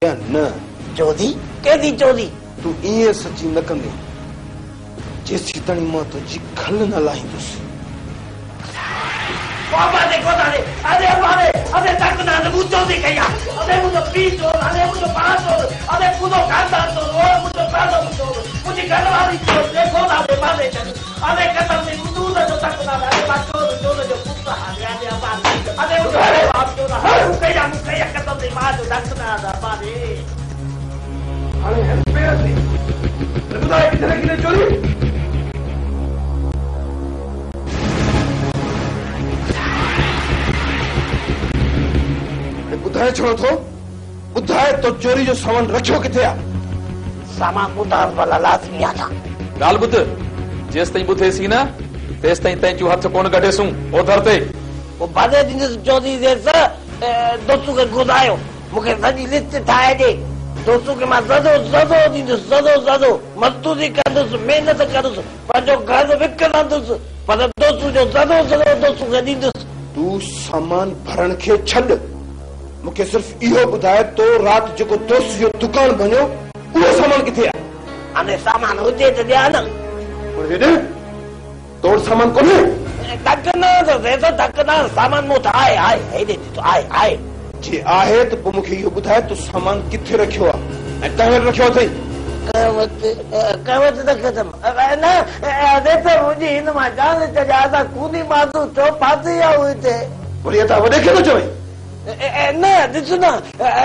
يا نه؟ چوري؟ ڪهڙي چوري؟ تون ائين سچي نه ڪندين، جيسيتائين مان تنهنجي کل نه لاهيندس. ابا ڏي ڪوتا ڏي، ادي ابا ڏي، ادي تڪ نه هل، مون چوري ڪئي آ، ادي منهنجو پيء چور، ادي منهنجو ڀاء چور، ادي پورو خاندان چور، او منهنجو ڏاڏو به چور، منهنجي گهر واري چور، ڏي ڪوتا ڏي، مان ڏي ڇڏ، ادي قسم ٿي وجود جو تڪ نه هل، ادي مان چور، چور جو پٽ آهيان، ادي ادي ابا ڏي، ادي منهنجو باپ چور آ، مون ڪئي آ، مون ڪئي آ، قسم ٿي ماء جو ڍڪ نه هل، ابا ڏي. هاڻي هن پير تي ته ٻڌاء ڪٿي رکي اٿئي چوري؟ هاڻي ٻڌائي ڇو نٿو؟ ٻڌاء تو چوري جو سامان رکيو ڪٿي آ؟ سامان ٻڌائڻ ڀلا لازمي آ ڇا؟ ڳالهه ٻڌ، جيستائين ٻڌيسين نه، تيستائين تنهنجون هٿ ڪونه ڪڍيسون اوڌر تي. پوء ڀلي ڏيندس چوري ديس، دوستو کي گهرايو. مون کي سڄي لسٽ ٺاهي ڏي. دوستو کي مان ذرو ذرو ڏيندس، ذرو ذرو. مزدوري ڪندس، محنت ڪندس، پنهنجو گهر وڪڻندس، پر دوستو جو ذرو ذرو دوستو کي ڏيندس. تون سامان ڀرڻ کي ڇڏ. مون کي صرف اهو ٻڌاء تو رات جيڪو دوست جو دڪان ڀڃيو، اهو سامان ڪٿي آهي؟ هاڻي سامان هجي ته ڏيان نه. پر هيڏي تو وٽ سامان ڪونهي؟ ڌڪ نه هڻ ڌڪ نه هڻ، سامان مون وٽ آهي، آهي، هيڏي ڏس، آهي، آهي. جي آهي ته پوء مون کي اهو ٻڌاء تو سامان ڪٿي رکيو آهي ۽ ڪنهن وٽ رکيو اٿئي؟ ڪنهن وٽ، ڪنهن وٽ رکيو اٿم؟ نه، ريتر منهنجي هن مان جان ڇڏيا، اسان خوني ماڻهو ڇو ڦاسي ويا آهيون هتي؟ وري ادا وڏي کي ٿو چوين؟ نه، ڏس نه،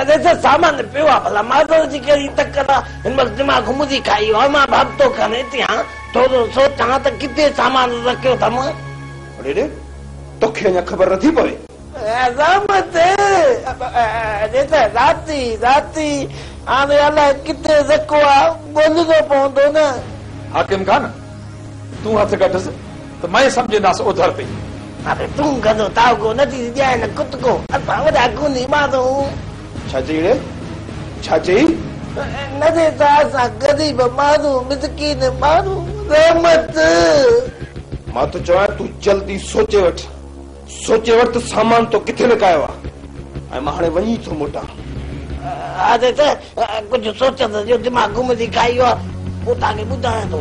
ريتر سامان پيو آهي، ڀلا معذرت جي ڪهڙي تڪڙ آهي؟ هن مهل دماغ منهنجي کائي ويو آهي، مان به هفتو کن هتي آهيان، ٿورو سوچان ته ڪٿي سامان رکيو اٿم. اڙي ڙي، توکي اڃا خبر نٿي پوي؟ رحمت، ڏس راتي، راتي، هاڻي الائي ڪٿي رکيو آ، ڳولڻو پوندو نه. حاڪم خان، تون هٿ ڪڍس ته مئي سمجهنداس اوڌر تي. هاڻي تون گڌو تاوڪو نه ٿي ڏيانء نه ڪتڪو، اسان وڏا خوني ماڻهو. ڇا چئي ڙي؟ ڇا چئي؟ نه ڏي ته اسان غريب ماڻهو، مسڪين ماڻهو، رحمت. مان ٿو چوانء تون جلدي سوچي وٺ. سوچي وٺ ته سامان تو ڪٿي لڪايو آ ۽ مان هاڻي وڃي ٿو موٽان. ها ته ڪجهه سوچندس جو دماغ گم ٿي کائي ويو آ، پوء توهان کي ٻڌايان ٿو.